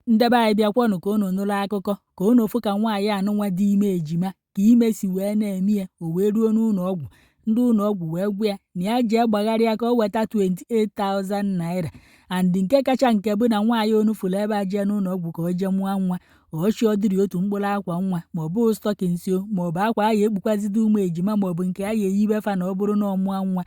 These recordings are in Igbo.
Ndị be anyị, bịakwanụ ka unu nụrụ akụkọ, ka unu fụ ka nwaanyị anụnwa dị ime ejima, ka ime si wee na-eme ya. O wee ruo n'ụlọ ọgwụ, ndị ụlọ ọgwụ wee gwa ya na ya jee gbagharịa ka o weta 28,000 naira. And nke kacha nke bụ na nwaanyị unu fụrụ ebe a jee n'ụlọ ọgwụ ka o jee mụọ nwa, ọ dịrị otu mkpụrụ akwa nwa, ma ọ bụ stockings o, ma ọ bụ akwa a ya ekpukwazide ụmụ ejima, ma ọ bụ nke a ya eyibe fa na ọ bụrụ na ọ mụọ nwa.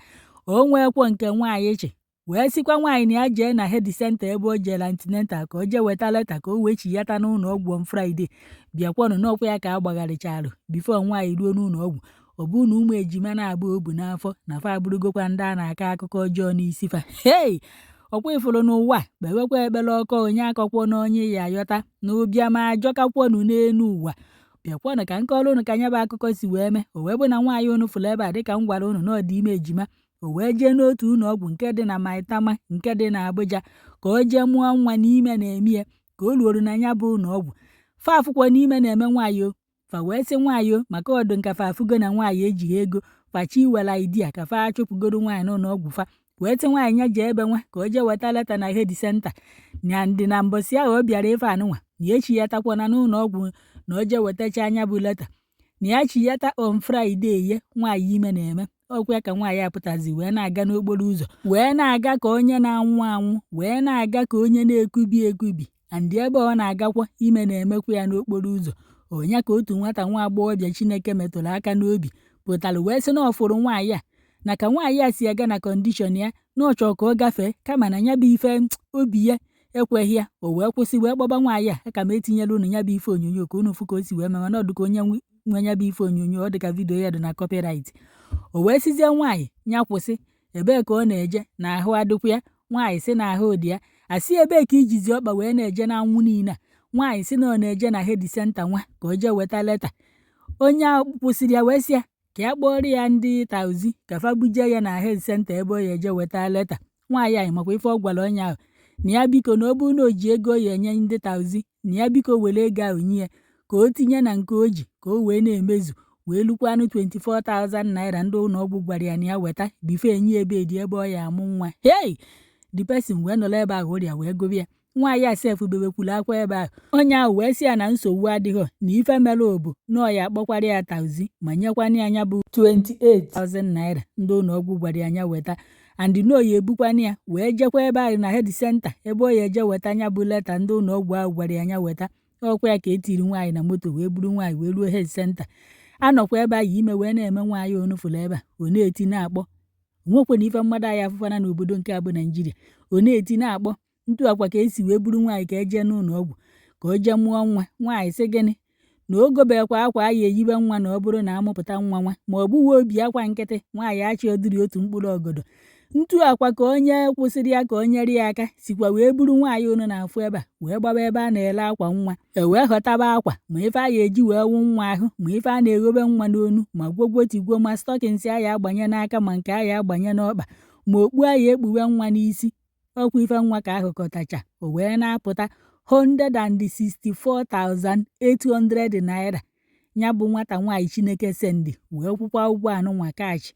O nweekwo nke nwaanyị chị wee sịkwa nwaanyị na ya jee na health center ebe o jere antenatal ka o jee weta letter ka o wee chiyata n'ụlọ ọgwụ on Friday. Bịakwanụ n'ọkwa ya ka a gbagharịchalụ before nwaanyị ruo n'ụlọ ọgwụ. Ọ bụrụ na ụmụ ejima na-abụ o bu n'afọ na fa abụrụgokwa ndị a na-akọ akụkọ ọjọọ n'isi fa. Hei, ọkwa ifuru n'ụwa, kpewekwa ekpere ọkọ onye akọkwọ na onye ya ayọta na ụbịam ajọkakwọnụ n'elu ụwa. Bịakwanụ ka nke ọrụ unu ka nya bụ akụkọ si wee mee. O wee bụ na nwaanyị unu fụrụ ebe a, dịka m gwara unu na ọ dị ime ejima, o wee jee n'otu ụlọ ọgwụ nke dị na Maitama nke dị na Abuja ka o jee mụọ nwa n'ime na-eme ya. Ka o ruoru na ya bụ ụlọ ọgwụ, fa afụkwọ n'ime na-eme nwaanyị o, fa wee sị nwaanyị o maka ọdụ nka fa afụgo na nwaanyị ejighị ego, fachi iwere idea ka fa achụpụgoro nwaanyị n'ụlọ ọgwụ. Fa wee sị nwaanyị ya jee ebe nwa ka o jee weta letter na health center na ndị na mbọsị ahụ ọ bịara ife anụnwa na echi ya takwana n'ụlọ ọgwụ na o jee wetacha anya bụ letter na ya chiyata on Friday. Ye nwaanyị ime na-eme ọkwa ya ka nwaanyị apụtazi wee na-aga n'okporo ụzọ, wee na-aga ka onye na-anwụ anwụ, wee na-aga ka onye na-ekubi ekubi. And ebe ọ na-agakwa, ime na-emekwa ya n'okporo ụzọ. Onye ka otu nwata nwa agbọghọbịa Chineke metụrụ aka n'obi pụtara wee sị na ọ fụrụ nwaanyị a na ka nwaanyị a si aga na condition ya, na ọ chọrọ ka ọ gafee, kama na ya bụ ife obi ya ekweghị ya. O wee kwụsị wee kpọba nwaanyị a. Aka m etinyela unu ya bụ ife onyonyo ka unu fụ ka o si wee mee, mana ọ dị ka onye nwe ya bụ ife onyonyo, ọ dị ka video ya dị na copyright. O wee sizie nwaanyị ya kwụsị, ebee ka ọ na-eje, na ahụ adịkwa ya. Nwaanyị sị na ahụ dị ya. Asị, ebee ka ijizi ọkpa wee na-eje n'anwụ niile a? Nwaanyị sị na ọ na-eje na health center nwa ka o jee weta letter. Onye ahụ kwụsịrị ya wee sị ya ka ya kpọrọ ya ndị taxi ka fa buje ya na health center ebe ọ ya eje weta letter. Nwaanyị anyị makwa ife ọ gwara onye ahụ na ya biko, na ọ bụrụ na o ji ego ya enye ndị taxi, na ya biko were ego ahụ nye ya ka o tinye na nke o ji ka o wee na-emezu wee lukwanụ 24,000 naira ndị ụlọ ọgwụ gwara ya na ya weta before enye ebe dị ebe ọ ya amụ nwa. Hey, the person wee nọrọ ebe ahụ ọrịa wee gobe ya. Nwaanyị a sef bewekwuru akwa ebe ahụ. Onye ahụ wee sị ya na nsogbu adịghọ, na ife mere obu na ọ ya akpọkwara ya taxi ma nyekwana ya anya bụ 28,000 naira ndị ụlọ ọgwụ gwara ya anya weta, and na oya ebukwana ya wee jekwa ebe ahụ na health center ebe ọ ya eje weta anya bụ letter ndị ụlọ ọgwụ ahụ gwara ya anya weta. Ọkwa ya ka etiri nwaanyị na moto wee buru nwaanyị wee ruo health center. Anọkwa ebe ahụ, ime wee na-eme nwaanyị onufụrụ ebe a. Ọ na-eti na-akpọ nwekwana ife mmadụ anyị afụfana n'obodo nke a bụ Naijiria. Ọ na-eti na-akpọ ntu akwa ka esi wee buru nwaanyị ka ejee n'ụlọ ọgwụ ka o jee mụọ nwa. Nwaanyị sị gịnị, na o gobekwa akwa a ya eyibe nwa na ọ bụrụ na amụpụta nwa nwa, ma ọ bụghị obi akwa nkịtị. Nwaanyị achị ọdịrị otu mkpụrụ ọgọdọ ntu akwa ka onye kwụsịrị ya ka o nyere ya aka sikwa wee buru nwaanyị unu na-afụ ebe a wee gbaba ebe a na-ere akwa nwa. E wee ghọtaba akwa, ma ife a ya eji wee wụ nwa ahụ, ma ife a na-eghobe nwa n'onu, ma gwogwotigwo, ma stockings a ya agbanye n'aka, ma nke a ya agbanye n'ọkpa, ma okpu a ya ekpuwe nwa n'isi. Ọkwa ife nwa ka ahụkọtacha, o wee na-apụta 164,800 naira. Ya bụ nwata nwaanyị Chineke sendị wee kwụkwa ụgwọ anụnwa kaachị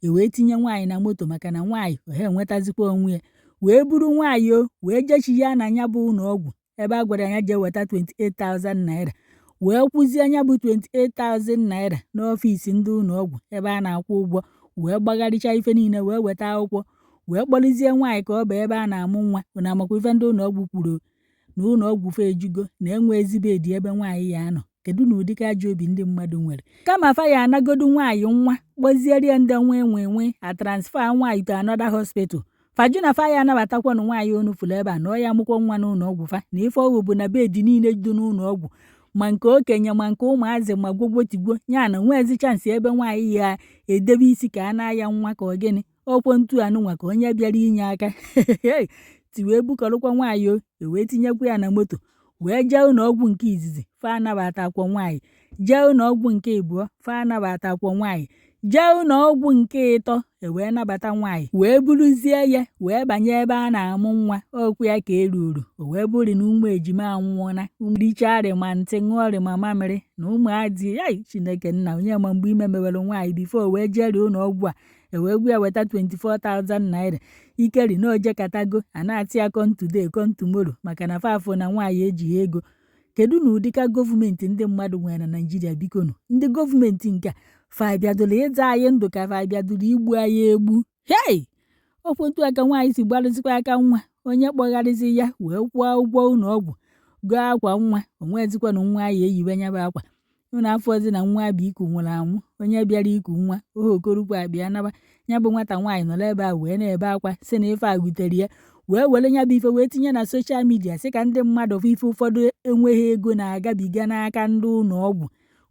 e wee tinye nwaanyị na moto, maka na nwaanyị ọha enwetazikwa onwe ya, wee buru nwaanyị o wee jechi ya na ya bụ ụlọ ọgwụ ebe a gwara ya jee weta 28,000 naira, wee kwụzie anya bụ 28,000 naira n'office ndị ụlọ ọgwụ ebe a na-akwụ ụgwọ, wee gbagharịcha ife niile, wee weta akwụkwọ, wee kpọrọzie nwaanyị ka ọ bụ ebe a na-amụ nwa. Unu amakwa ife ndị ụlọ ọgwụ kwuru? Na ụlọ ọgwụ fa ejugo, na enwe ezigbo edi ebe nwaanyị ya anọ. Kedu na ụdịka ajọ obi ndị mmadụ nwere? Kama fa ya anagodu nwaanyị nwa, kpọziere ya ndị nwe nwe nwe a, transfer nwaanyị to another hospital. Faju na fa ya anabatakwanụ nwaanyị unu fụrụ ebe a na ọ ya amụkwọ nwa n'ụlọ ọgwụ fa, na ife ọgwụ bụ na bed niile dị n'ụlọ ọgwụ, ma nke okenye, ma nke ụmụazị, ma gwogwotigwo ya, na nwezi chance ebe nwaanyị ya edebe isi ka a na-aya nwa. Ka ọ gịnị ọkwọ ntu anụnwa ka onye bịara inye aka ti wee bukọrọkwa nwaanyị o, ewee tinyekwa ya na moto wee jee ụlọ ọgwụ nke izizi, fa anabatakwa nwaanyị. Jee ụlọ ọgwụ nke ịbụọ, fa anabatakwa nwaanyị. Jee ụlọ ọgwụ nke ịtọ, ewee nabata nwaanyị, wee buruzie ya wee banye ebe a na-amụ nwa. Okwu ya ka eruru, o wee bụrụ na ụmụ ejima anwụọna, richarị ma ntị ṅụọrị ma mamịrị na ụmụ adị. Ai, Chineke nna, onye ma mgbe ime mewere nwaanyị before wee jeri ụlọ ọgwụ a. E wee gwa ya weta 24,000 naira. Ikeri na ojekatago a na-atị ya come today, come tomorrow, maka na fafụ na nwaanyị ejighị ego. Kedu na ụdịka gọọmenti ndị mmadụ nwere na Naijiria? Bikonu, ndị gọọmenti nke a fa bịadoro ịza anyị ndụ ka fa bịadoro igbu anyị egbu? Hei, ọkwa otu aka nwaanyị si gbarụzikwa aka nwa onye kpọgharịzi ya wee kwụọ ụgwọ ụlọ ọgwụ, gụọ akwa nwa, onwezikwanụ nwa ya eyiwe nyaba akwa. Unu afọzi na nwa bụ iku nwụrụ anwụ. Onye bịara iku nwa ohe okorukwu akpịa naba ya bụ nwata nwaanyị nọrọ ebe a wee na-ebe akwa, sị na ife a wutere ya, wee were ya bụ ife wee tinye na social media, sị ka ndị mmadụ fụ ife ụfọdụ enweghị ego na-agabiga n'aka ndị ụlọ ọgwụ.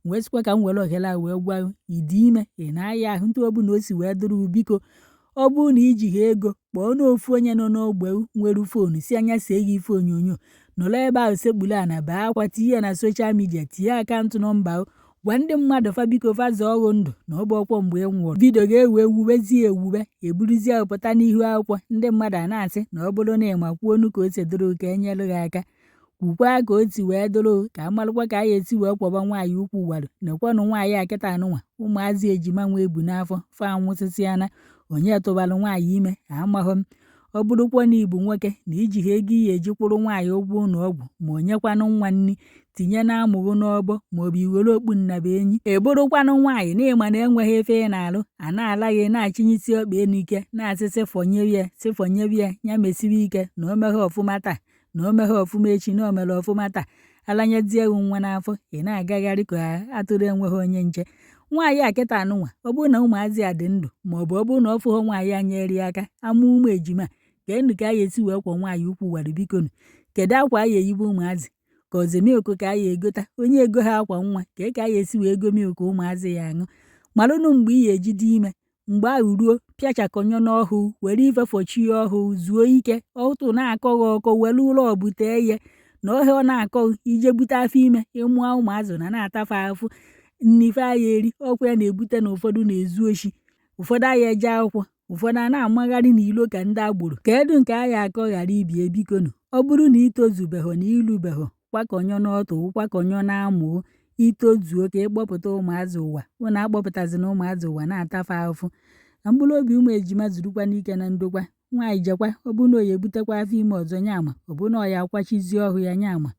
Wee sịkwa ka m were ohere a wee gwa ịdị ime, ị na-aya ahụ ntụ ọbụla o si wee dụrụ, biko, ọ bụrụ na ijighị ego, kpọọ n'ofu onye nọ n'ogbe nwere phone, si anya see gị ife onyonyo, nọrọ ebe ahụ sekpuru ana bee akwa, tinye ya na social media, tinye account number, gwa ndị mmadụ fa biko fa zọọ ọghụ ndụ na ọ bụ ọkwọ mgbe ị nwụrụ. Video ga-ewu ewuwezie ewuwe, eburuzie pụta n'ihu akwụkwọ, ndị mmadụ a na-asị na ọ bụrụ na ịma kwuonu ka o si dụrụ ka e nyere gị aka, kwukwa ka o si wee dụrụ, ka amalụkwa ka a ga-esi wee kwọba nwaanyị ukwu warụ. Nekwanụ nwaanyị a kịta anụnwa, ụmụazị ejima nwa ebu n'afọ fa anwụsịsịana. Onye tụbalụ nwaanyị ime amaghọ m. Ọ bụrụkwa na ịbụ nwoke na ijighị ego iyi eji kwụrụ nwaanyị ụgwọ ụlọ ọgwụ, ma onyekwanụ nwa nni tinye na amụghị n'ọbọ, maọbụ iwere okpu nnaba enyi, ị bụrụkwanụ nwaanyị na ịma na enweghị efe ị na-alụ, a na-ala gị na-achịnyisi ọkpa enu ike, na-asị sị fọnyewe ya, sị fọnyewe ya, ya mesiwe ike na o meghe ọfụma taa, na o meghe ọfụma echi, na o mere ọfụma taa, alanyezie gị nwa n'afọ, ị na-agagharị ka atụrụ enweghị onye nche. Nwaanyị a kịta anụnwa, ọ bụrụ na ụmụazị a dị ndụ, maọbụ ọ bụrụ na ọ fụghọ nwaanyị a nyere ya aka amụ ụmụ ejima, kedu ka a ga-esi wee kwọ nwaanyị ukwu wara? Bikonu, kedu akwa a ga-eyibe ụmụazị? Ka ọzọ milk ka a ga-egota? Onye ego ha akwa nwa ka ka a ga-esi wee ego milk ụmụazị ya aṅụ? Marụnụ mgbe ị ga-eji dị ime, mgbe ahụ ruo, pịachakọnyọ n'ọhụụ, were ife fọchie ọhụụ, zuo ike, ọtụ na-akọ gị ọkọ, were ụlọ butee ya na ọhịa ọ na-akọ, ije bute afọ ime, ịmụọ ụmụazụ na na-atafe afụ nnife aya eri. Ọkwa ya na-ebute na ụfọdụ na-ezu oshi, ụfọdụ aya eje akwụkwọ, ụfọdụ a na-amagharị n'ilo ka ndị agboro. Kedu nke a ya akọ ghara ibie? Bikonu, ọ bụrụ na itozubeghọ na ilubeghọ, kwakọnyọ n'ọtụ, kwakọnyọ n'amụ, itozuo ka ịkpọpụta ụmụazị ụwa. Ụnụ akpọpụtazina ụmụazị ụwa na-atafe afụfụ na mkpụrụ obi ụmụ ejima zurukwa n'ike na ndokwa. Nwaanyị jekwa, ọ bụrụ na ọ ya ebutekwa afọ ime ọzọ, nya ama. Ọ bụrụ na ọ ya akwachizie ọhụ ya, nya ama.